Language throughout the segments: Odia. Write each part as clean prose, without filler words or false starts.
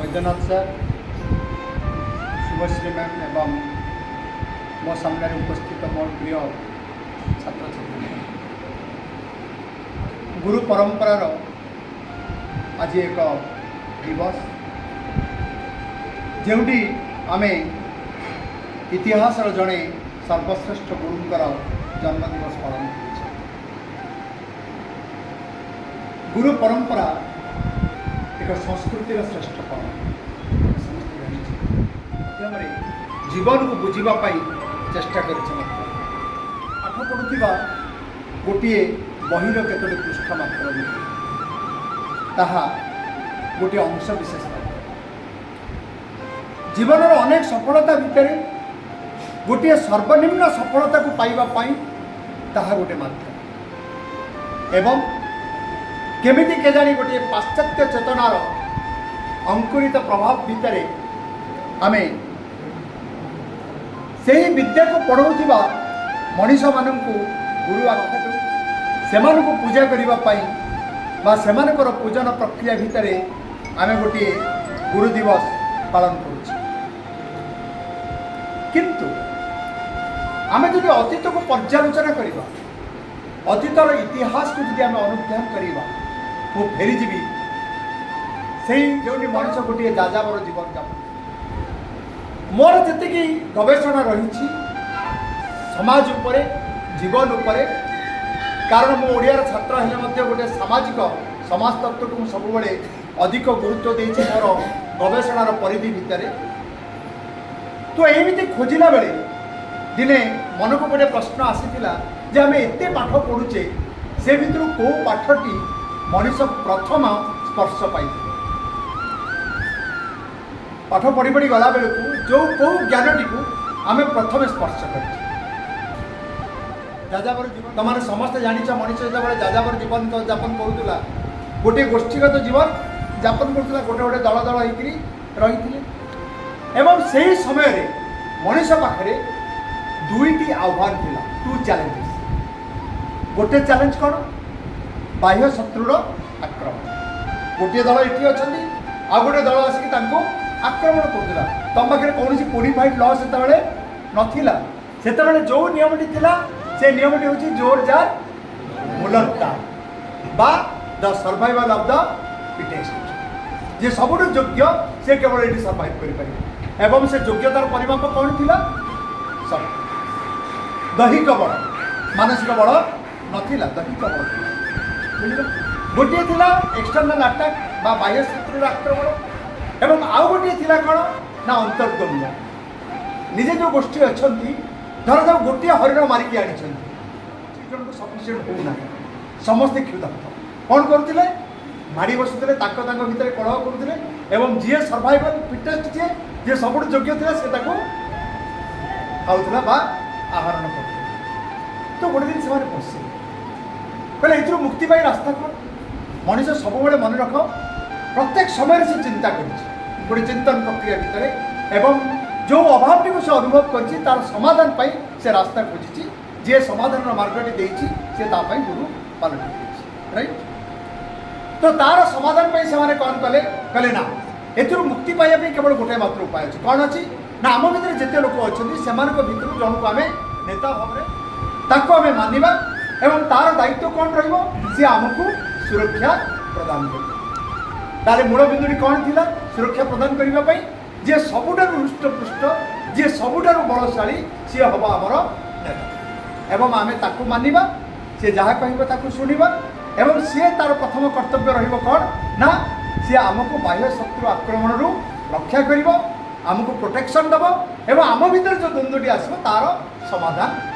ବୈଦ୍ୟନାଥ ସାର୍, ଶୁଭଶ୍ରୀ ମ୍ୟାମ୍ ଏବଂ ମୋ ସାମ୍ନାରେ ଉପସ୍ଥିତ ମୋର ପ୍ରିୟ ଛାତ୍ରଛାତ୍ରୀ, ଗୁରୁ ପରମ୍ପରାର ଆଜି ଏକ ଦିବସ, ଯେଉଁଠି ଆମେ ଇତିହାସର ଜଣେ ସର୍ବଶ୍ରେଷ୍ଠ ଗୁରୁଙ୍କର ଜନ୍ମଦିବସ ପାଳନ କରୁଛେ। ଗୁରୁ ପରମ୍ପରା ଏକ ସଂସ୍କୃତିର ଶ୍ରେଷ୍ଠ ପାଳନ, ଆମେ ସମସ୍ତେ ଜାଣିଛେ। ମାଧ୍ୟମରେ ଜୀବନକୁ ବୁଝିବା ପାଇଁ ଚେଷ୍ଟା କରିଛେ। ମଧ୍ୟ ପାଠ ପଢ଼ୁଥିବା ଗୋଟିଏ ବହିର କେତୋଟି ପୃଷ୍ଠ ମାତ୍ର ନୁହେଁ, ତାହା ଗୋଟିଏ ଅଂଶ ବିଶେଷ ମାତ୍ର। ଜୀବନର ଅନେକ ସଫଳତା ଭିତରେ ଗୋଟିଏ ସର୍ବନିମ୍ନ ସଫଳତାକୁ ପାଇବା ପାଇଁ ତାହା ଗୋଟିଏ ମାଧ୍ୟମ। ଏବଂ କେମିତି କେଜାଣି ଗୋଟିଏ ପାଶ୍ଚାତ୍ୟ ଚେତନାର ଅଙ୍କୁରିତ ପ୍ରଭାବ ଭିତରେ ଆମେ ସେହି ବିଦ୍ୟାକୁ ପଢ଼ାଉଥିବା ମଣିଷମାନଙ୍କୁ ଗୁରୁ ଆଖ୍ୟା ଦେଉ, ସେମାନଙ୍କୁ ପୂଜା କରିବା ପାଇଁ ବା ସେମାନଙ୍କର ପୂଜନ ପ୍ରକ୍ରିୟା ଭିତରେ ଆମେ ଗୋଟିଏ ଗୁରୁ ଦିବସ ପାଳନ କରୁଛେ। କିନ୍ତୁ ଆମେ ଯଦି ଅତୀତକୁ ପର୍ଯ୍ୟାଲୋଚନା କରିବା, ଅତୀତର ଇତିହାସକୁ ଯଦି ଆମେ ଅନୁଧ୍ୟାନ କରିବା, ମୁଁ ଫେରିଯିବି ସେଇ ଯେଉଁଠି ମଣିଷ ଗୋଟିଏ ଯାଯାବର ଜୀବନଯାପନ। ମୋର ଯେତିକି ଗବେଷଣା ରହିଛି ସମାଜ ଉପରେ, ଜୀବନ ଉପରେ, କାରଣ ମୁଁ ଓଡ଼ିଆର ଛାତ୍ର ହେଲେ ମଧ୍ୟ ଗୋଟିଏ ସାମାଜିକ ସମାଜତତ୍ତ୍ୱକୁ ମୁଁ ସବୁବେଳେ ଅଧିକ ଗୁରୁତ୍ୱ ଦେଇଛି ମୋର ଗବେଷଣାର ପରିଧି ଭିତରେ। ତ ଏମିତି ଖୋଜିଲା ବେଳେ ଦିନେ ମନକୁ ଗୋଟେ ପ୍ରଶ୍ନ ଆସିଥିଲା ଯେ ଆମେ ଏତେ ପାଠ ପଢ଼ୁଛେ, ସେ ଭିତରୁ କେଉଁ ପାଠଟି ମଣିଷ ପ୍ରଥମ ସ୍ପର୍ଶ ପାଇଥିଲେ? ପାଠ ପଢ଼ି ପଢ଼ି ଗଲା ବେଳକୁ କେଉଁ ଜ୍ଞାନଟିକୁ ଆମେ ପ୍ରଥମେ ସ୍ପର୍ଶ କରିଛେ? ଯାଯାବର ଜୀବନ ତମାନେ ସମସ୍ତେ ଜାଣିଛ। ମଣିଷ ଯେତେବେଳେ ଯାଯାବର ଜୀବନ ଯାପନ କରୁଥିଲା, ଗୋଟିଏ ଗୋଷ୍ଠୀଗତ ଜୀବନ ଯାପନ କରୁଥିଲା, ଗୋଟେ ଗୋଟେ ଦଳ ଦଳ ହେଇକିରି ରହିଥିଲେ। ଏବଂ ସେହି ସମୟରେ ମଣିଷ ପାଖରେ ଦୁଇଟି ଆହ୍ୱାନ ଥିଲା, ଟୁ ଚ୍ୟାଲେଞ୍ଜେସ୍। ଗୋଟେ ଚ୍ୟାଲେଞ୍ଜ କ'ଣ? ବାହ୍ୟ ଶତ୍ରୁର ଆକ୍ରମଣ। ଗୋଟିଏ ଦଳ ଏଠି ଅଛନ୍ତି, ଆଉ ଗୋଟେ ଦଳ ଆସିକି ତାଙ୍କୁ ଆକ୍ରମଣ କରୁଥିଲା। ତମ ପାଖରେ କୌଣସି କୋଡ଼ିଫାଇଡ୍ ଲ ସେତେବେଳେ ନଥିଲା। ସେତେବେଳେ ଯେଉଁ ନିୟମଟି ଥିଲା, ସେ ନିୟମଟି ହେଉଛି ଜୋର ଯାର ମୂଲକ ତାର ବା the survival of the fittest। ଯିଏ ସବୁଠୁ ଯୋଗ୍ୟ, ସେ କେବଳ ଏଠି ସର୍ଭାଇଭ୍ କରିପାରିବ। ଏବଂ ସେ ଯୋଗ୍ୟତାର ପରିମାପ କ'ଣ ଥିଲା? ଶକ୍ତି, ଦୈହିକ ବଳ, ମାନସିକ ବଳ ନଥିଲା, ଦୈହିକ ବଳ ଥିଲା। ବୁଝିଲ? ଗୋଟିଏ ଥିଲା ଏକ୍ସଟର୍ନାଲ ଆଟାକ୍ ବା ବାହ୍ୟ ଶତ୍ରୁର ଆକ୍ରମଣ ଏବଂ ଆଉ ଗୋଟିଏ ଥିଲା କ'ଣ ନା ଅନ୍ତର୍ଦ୍ୱନ୍ଦ୍ୱ। ନିଜେ ଯେଉଁ ଗୋଷ୍ଠୀ ଅଛନ୍ତି, ଧରାଯାଉ ଗୋଟିଏ ହରିଣ ମାରିକି ଆଣିଛନ୍ତି, ଜଣକୁ ସଫିସିଏଣ୍ଟ ହେଉନାହିଁ, ସମସ୍ତେ କ୍ଷୁଧାର୍ତ। କ'ଣ କରୁଥିଲେ? ମାଡ଼ି ବସୁଥିଲେ, ତାଙ୍କ ତାଙ୍କ ଭିତରେ କଳହ କରୁଥିଲେ ଏବଂ ଯିଏ ସର୍ଭାଇଭାଲ ଫିଟେଷ୍ଟ, ଯିଏ ଯିଏ ସବୁଠୁ ଯୋଗ୍ୟ ଥିଲା, ସେ ତାକୁ ଖାଉଥିଲା ବା ଆହରଣ କରୁଥିଲା। ତ ଗୋଟେ ଦିନ ସେମାନେ ବସିଲେ, କହିଲେ, ଏଥିରୁ ମୁକ୍ତି ପାଇଁ ରାସ୍ତା କ'ଣ? ମଣିଷ ସବୁବେଳେ, ମନେ ରଖ, ପ୍ରତ୍ୟେକ ସମୟରେ ସେ ଚିନ୍ତା କରିଛି ଗୋଟେ ଚିନ୍ତନ ପ୍ରକ୍ରିୟା ଭିତରେ ଏବଂ ଯେଉଁ ଅଭାବଟିକୁ ସେ ଅନୁଭବ କରିଛି, ତାର ସମାଧାନ ପାଇଁ ସେ ରାସ୍ତା ଖୋଜିଛି। ଯିଏ ସମାଧାନର ମାର୍ଗଟି ଦେଇଛି, ସେ ତା ପାଇଁ ଗୁରୁ ପାଲଟି ଦେଇଛି, ରାଇଟ୍? ତ ତାର ସମାଧାନ ପାଇଁ ସେମାନେ କ'ଣ କଲେ? କହିଲେ, ନା, ଏଥିରୁ ମୁକ୍ତି ପାଇବା ପାଇଁ କେବଳ ଗୋଟାଏ ମାତ୍ର ଉପାୟ ଅଛି। କ'ଣ ଅଛି ନା, ଆମ ଭିତରେ ଯେତେ ଲୋକ ଅଛନ୍ତି, ସେମାନଙ୍କ ଭିତରୁ ଜଣକୁ ଆମେ ନେତା ଭାବରେ ତାକୁ ଆମେ ମାନିବା ଏବଂ ତାର ଦାୟିତ୍ୱ କ'ଣ ରହିବ? ସିଏ ଆମକୁ ସୁରକ୍ଷା ପ୍ରଦାନ କରିବ। ତାହେଲେ ମୂଳ ବିନ୍ଦୁଟି କ'ଣ ଥିଲା? ସୁରକ୍ଷା ପ୍ରଦାନ କରିବା ପାଇଁ ଯିଏ ସବୁଠାରୁ ହୃଷ୍ଟପୃଷ୍ଟ, ଯିଏ ସବୁଠାରୁ ବଳଶାଳୀ, ସିଏ ହେବ ଆମର ନେତା ଏବଂ ଆମେ ତାକୁ ମାନିବା, ସିଏ ଯାହା କହିବ ତାକୁ ଶୁଣିବା। ଏବଂ ସିଏ ତାର ପ୍ରଥମ କର୍ତ୍ତବ୍ୟ ରହିବ କ'ଣ ନା, ସିଏ ଆମକୁ ବାହ୍ୟ ଶତ୍ରୁ ଆକ୍ରମଣରୁ ରକ୍ଷା କରିବ, ଆମକୁ ପ୍ରୋଟେକ୍ସନ୍ ଦେବ ଏବଂ ଆମ ଭିତରେ ଯେଉଁ ଦ୍ୱନ୍ଦ୍ୱଟି ଆସିବ, ତାର ସମାଧାନ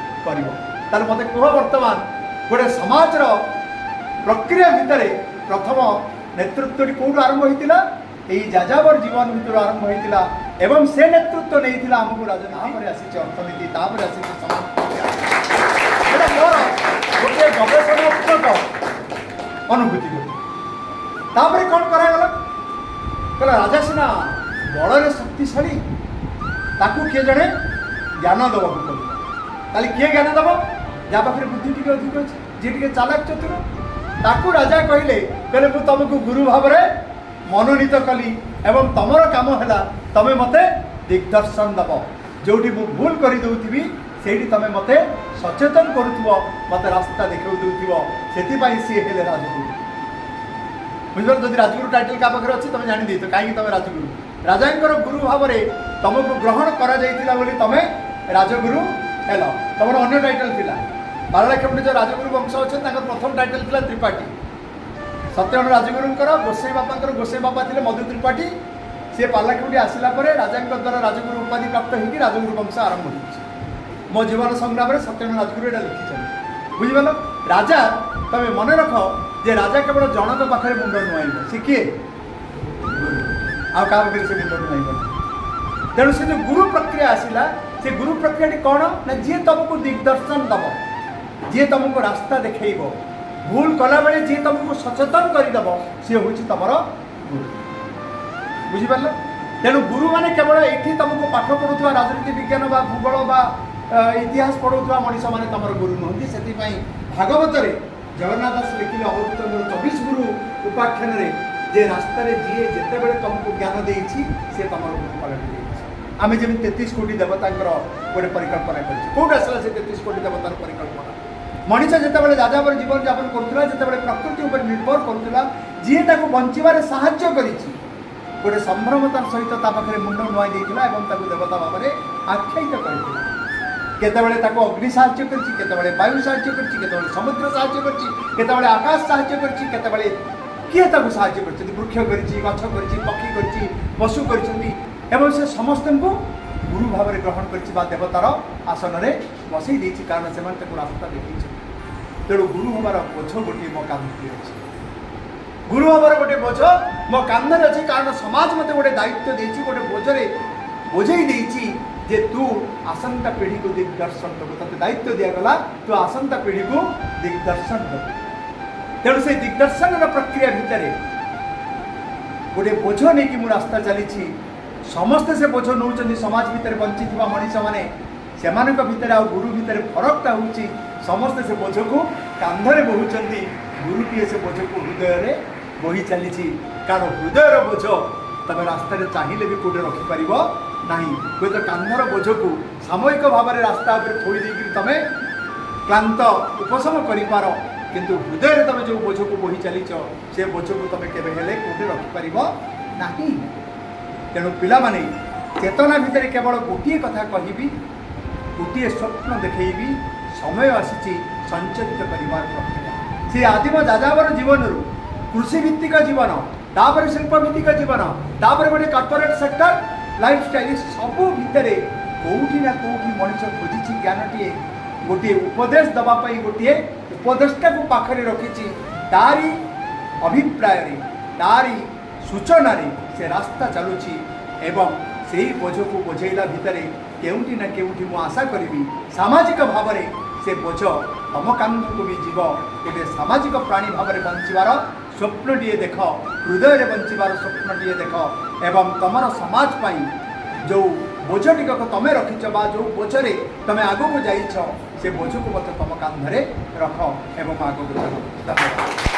କରିବ। ତାହେଲେ ମୋତେ କୁହ, ବର୍ତ୍ତମାନ ଗୋଟେ ସମାଜର ପ୍ରକ୍ରିୟା ଭିତରେ ପ୍ରଥମ ନେତୃତ୍ୱଟି କେଉଁଠୁ ଆରମ୍ଭ ହୋଇଥିଲା? ଏଇ ଯାଯାବର ଜୀବନ ଭିତରୁ ଆରମ୍ଭ ହୋଇଥିଲା ଏବଂ ସେ ନେତୃତ୍ୱ ନେଇଥିଲା ଆମକୁ ରାଜା। ତାପରେ ଆସିଛି ଅର୍ଥନୀତି, ତାପରେ ଆସିଛି ସମାଜ। ଏଇଟା ମୋର ଗୋଟିଏ ଗବେଷଣାତ୍ମକ ଅନୁଭୂତି ଗୋଟେ। ତାପରେ କ'ଣ କରାଗଲା? କହିଲା, ରାଜା ସିନା ବଳରେ ଶକ୍ତିଶାଳୀ, ତାକୁ କିଏ ଜଣେ ଜ୍ଞାନ ଦେବାକୁ ପଡ଼ିବ। ତାହେଲେ କିଏ ଜ୍ଞାନ ଦେବ? ଯାହା ପାଖରେ ବୁଦ୍ଧି ଟିକେ ଅଧିକ ଅଛି, ଯିଏ ଟିକେ ଚାଲାକ ଚତୁର। ତାକୁ ରାଜା କହିଲେ, କହିଲେ, ମୁଁ ତମକୁ ଗୁରୁ ଭାବରେ ମନୋନୀତ କଲି। ଏବଂ ତମର କାମ ହେଲା ତମେ ମୋତେ ଦିଗ୍ଦର୍ଶନ ଦେବ। ଯେଉଁଠି ମୁଁ ଭୁଲ କରିଦେଉଥିବି, ସେଇଠି ତମେ ମୋତେ ସଚେତନ କରୁଥିବ, ମୋତେ ରାସ୍ତା ଦେଖାଉ ଦେଉଥିବ। ସେଥିପାଇଁ ସିଏ ହେଲେ ରାଜଗୁରୁ। ବୁଝିପାରିଲ? ଯଦି ରାଜଗୁରୁ ଟାଇଟଲ କାହା ପାଖରେ ଅଛି, ତମେ ଜାଣିଦେଇଛ କାହିଁକି ତମେ ରାଜଗୁରୁ। ରାଜାଙ୍କର ଗୁରୁ ଭାବରେ ତମକୁ ଗ୍ରହଣ କରାଯାଇଥିଲା ବୋଲି ତମେ ରାଜଗୁରୁ ହେଲ। ତମର ଅନ୍ୟ ଟାଇଟଲ ଥିଲା। ପାରଳାଖେମୁଣ୍ଡି ଯେଉଁ ରାଜଗୁରୁ ବଂଶ ଅଛନ୍ତି, ତାଙ୍କର ପ୍ରଥମ ଟାଇଟଲ ଥିଲା ତ୍ରିପାଠୀ। ସତ୍ୟନାରାୟଣ ରାଜଗୁରୁଙ୍କର ଗୋସାଇ ବାପାଙ୍କର ଗୋସାଇ ବାପା ଥିଲେ ମଧୁ ତ୍ରିପାଠୀ। ସିଏ ପାରଳାଖେମୁଣ୍ଡି ଆସିଲା ପରେ ରାଜାଙ୍କ ଦ୍ୱାରା ରାଜଗୁରୁ ଉପାଧି ପ୍ରାପ୍ତ ହେଇକି ରାଜଗୁରୁ ବଂଶ ଆରମ୍ଭ ହୋଇଛି। ମୋ ଜୀବନ ସଂଗ୍ରାମରେ ସତ୍ୟନାରାୟଣ ରାଜଗୁରୁ ଏଇଟା ଲେଖିଛନ୍ତି। ବୁଝିପାରିଲ? ରାଜା, ତମେ ମନେ ରଖ ଯେ ରାଜା କେବଳ ଜଣଙ୍କ ପାଖରେ ମୁଣ୍ଡ ନୁଆଇବ। ସେ କିଏ? ଗୁରୁ। ଆଉ କାହା ପାଖରେ ସେ ମୁଣ୍ଡ ନୁଆଇବ ନାହିଁ। ତେଣୁ ସେ ଯେଉଁ ଗୁରୁ ପ୍ରକ୍ରିୟା ଆସିଲା, ସେ ଗୁରୁ ପ୍ରକ୍ରିୟାଟି କ'ଣ ନା ଯିଏ ତମକୁ ଦିଗ୍ଦର୍ଶନ ଦେବ, ଯିଏ ତମକୁ ରାସ୍ତା ଦେଖେଇବ, ଭୁଲ କଲାବେଳେ ଯିଏ ତମକୁ ସଚେତନ କରିଦେବ, ସିଏ ହେଉଛି ତମର ଗୁରୁ। ବୁଝିପାରିଲ? ତେଣୁ ଗୁରୁମାନେ କେବଳ ଏଇଠି ତମକୁ ପାଠ ପଢ଼ୁଥିବା ରାଜନୀତି ବିଜ୍ଞାନ ବା ଭୂଗୋଳ ବା ଇତିହାସ ପଢ଼ଉଥିବା ମଣିଷମାନେ ତମର ଗୁରୁ ନୁହନ୍ତି। ସେଥିପାଇଁ ଭାଗବତରେ ଜଗନ୍ନାଥ ଦାସ ଲେଖିଲେ ଅବଧୂତଙ୍କର 24 ଗୁରୁ ଉପାଖ୍ୟାନରେ ଯେ ରାସ୍ତାରେ ଯିଏ ଯେତେବେଳେ ତମକୁ ଜ୍ଞାନ ଦେଇଛି, ସେ ତମର ଗୁରୁ ପାଲଟି ଯାଇଛି। ଆମେ ଯେମିତି 33 କୋଟି ଦେବତାଙ୍କର ଗୋଟେ ପରିକଳ୍ପନା କରିଛୁ, କେଉଁଠୁ ଆସିଲା ସେ 33 କୋଟି ଦେବତାର ପରିକଳ୍ପନା? ମଣିଷ ଯେତେବେଳେ ଯାଯାବର ଜୀବନଯାପନ କରୁଥିଲା, ଯେତେବେଳେ ପ୍ରକୃତି ଉପରେ ନିର୍ଭର କରୁଥିଲା, ଯିଏ ତାକୁ ବଞ୍ଚିବାରେ ସାହାଯ୍ୟ କରିଛି, ଗୋଟେ ସମ୍ଭ୍ରମତାର ସହିତ ତା ପାଖରେ ମୁଣ୍ଡ ନୁଆଇ ଦେଇଥିଲା ଏବଂ ତାକୁ ଦେବତା ଭାବରେ ଆଖ୍ୟାୟିତ କରିଥିଲା। କେତେବେଳେ ତାକୁ ଅଗ୍ନି ସାହାଯ୍ୟ କରିଛି, କେତେବେଳେ ବାୟୁ ସାହାଯ୍ୟ କରିଛି, କେତେବେଳେ ସମୁଦ୍ର ସାହାଯ୍ୟ କରିଛି, କେତେବେଳେ ଆକାଶ ସାହାଯ୍ୟ କରିଛି, କେତେବେଳେ କିଏ ତାକୁ ସାହାଯ୍ୟ କରିଛନ୍ତି, ବୃକ୍ଷ କରିଛି, ଗଛ କରିଛି, ପକ୍ଷୀ କରିଛି, ପଶୁ କରିଛନ୍ତି ଏବଂ ସେ ସମସ୍ତଙ୍କୁ ଗୁରୁ ଭାବରେ ଗ୍ରହଣ କରିଛି ବା ଦେବତାର ଆସନରେ ବସେଇ ଦେଇଛି, କାରଣ ସେମାନେ ତାକୁ ରାସ୍ତା ଦେଖେଇଛନ୍ତି। ତେଣୁ ଗୁରୁ ହେବାର ବୋଝ ଗୋଟିଏ ମୋ କାନ୍ଧରେ ଅଛି। ଗୁରୁ ହେବାର ଗୋଟେ ବୋଝ ମୋ କାନ୍ଧରେ ଅଛି, କାରଣ ସମାଜ ମୋତେ ଗୋଟେ ଦାୟିତ୍ୱ ଦେଇଛି, ଗୋଟେ ବୋଝରେ ବୋଝେଇ ଦେଇଛି ଯେ ତୁ ଆସନ୍ତା ପିଢ଼ିକୁ ଦିଗ୍ଦର୍ଶନ ଦେବୁ। ତୋତେ ଦାୟିତ୍ୱ ଦିଆଗଲା, ତୁ ଆସନ୍ତା ପିଢ଼ିକୁ ଦିଗ୍ଦର୍ଶନ ଦେବୁ। ତେଣୁ ସେଇ ଦିଗ୍ଦର୍ଶନର ପ୍ରକ୍ରିୟା ଭିତରେ ଗୋଟେ ବୋଝ ନେଇକି ମୁଁ ରାସ୍ତା ଚାଲିଛି। ସମସ୍ତେ ସେ ବୋଝ ନେଉଛନ୍ତି। ସମାଜ ଭିତରେ ବଞ୍ଚିଥିବା ମଣିଷମାନେ, ସେମାନଙ୍କ ଭିତରେ ଆଉ ଗୁରୁ ଭିତରେ ଫରକଟା ହେଉଛି, ସମସ୍ତେ ସେ ବୋଝକୁ କାନ୍ଧରେ ବୋହୁଛନ୍ତି, ଗୁରୁଟିଏ ସେ ବୋଝକୁ ହୃଦୟରେ ବୋହି ଚାଲିଛି। କାରଣ ହୃଦୟର ବୋଝ ତମେ ରାସ୍ତାରେ ଚାହିଁଲେ ବି କେଉଁଠି ରଖିପାରିବ ନାହିଁ। ହୁଏତ କାନ୍ଧର ବୋଝକୁ ସାମୟିକ ଭାବରେ ରାସ୍ତା ଉପରେ ଥୋଇ ଦେଇକରି ତମେ କ୍ଳାନ୍ତ ଉପଶମ କରିପାର, କିନ୍ତୁ ହୃଦୟରେ ତମେ ଯେଉଁ ବୋଝକୁ ବୋହି ଚାଲିଛ, ସେ ବୋଝକୁ ତମେ କେବେ ହେଲେ କେଉଁଠି ରଖିପାରିବ ନାହିଁ। ତେଣୁ ପିଲାମାନେ, ଚେତନା ଭିତରେ କେବଳ ଗୋଟିଏ କଥା କହିବି, ଗୋଟିଏ ସ୍ୱପ୍ନ ଦେଖେଇବି। ସମୟ ଆସିଛି ସଞ୍ଚରିତ କରିବାର ପ୍ରକ୍ରିୟା। ସେ ଆଦିମ ଯାଯାବର ଜୀବନରୁ କୃଷିଭିତ୍ତିକ ଜୀବନ, ତାପରେ ଶିଳ୍ପଭିତ୍ତିକ ଜୀବନ, ତାପରେ ଗୋଟେ କର୍ପୋରେଟ୍ ସେକ୍ଟର ଲାଇଫଷ୍ଟାଇଲ, ସବୁ ଭିତରେ କେଉଁଠି ନା କେଉଁଠି ମଣିଷ ଖୋଜିଛି ଜ୍ଞାନଟିଏ, ଗୋଟିଏ ଉପଦେଶ ଦେବା ପାଇଁ ଗୋଟିଏ ଉପଦେଶଟାକୁ ପାଖରେ ରଖିଛି। ତାରି ଅଭିପ୍ରାୟରେ, ତାରି ସୂଚନାରେ ସେ ରାସ୍ତା ଚାଲୁଛି ଏବଂ ସେଇ ବୋଝକୁ ବୋଝେଇଲା ଭିତରେ କେଉଁଠି ନା କେଉଁଠି ମୁଁ ଆଶା କରିବି, ସାମାଜିକ ଭାବରେ ସେ ବୋଝ ତମ କାନ୍ଧକୁ ବି ଯିବ। ଗୋଟେ ସାମାଜିକ ପ୍ରାଣୀ ଭାବରେ ବଞ୍ଚିବାର ସ୍ୱପ୍ନଟିଏ ଦେଖ, ହୃଦୟରେ ବଞ୍ଚିବାର ସ୍ୱପ୍ନଟିଏ ଦେଖ ଏବଂ ତମର ସମାଜ ପାଇଁ ଯେଉଁ ବୋଝ ଟିକକ ତମେ ରଖିଛ ବା ଯେଉଁ ବୋଝରେ ତମେ ଆଗକୁ ଯାଇଛ, ସେ ବୋଝକୁ ମଧ୍ୟ ତମ କାନ୍ଧରେ ରଖ ଏବଂ ଆଗକୁ ଚାଲ। ଧନ୍ୟବାଦ।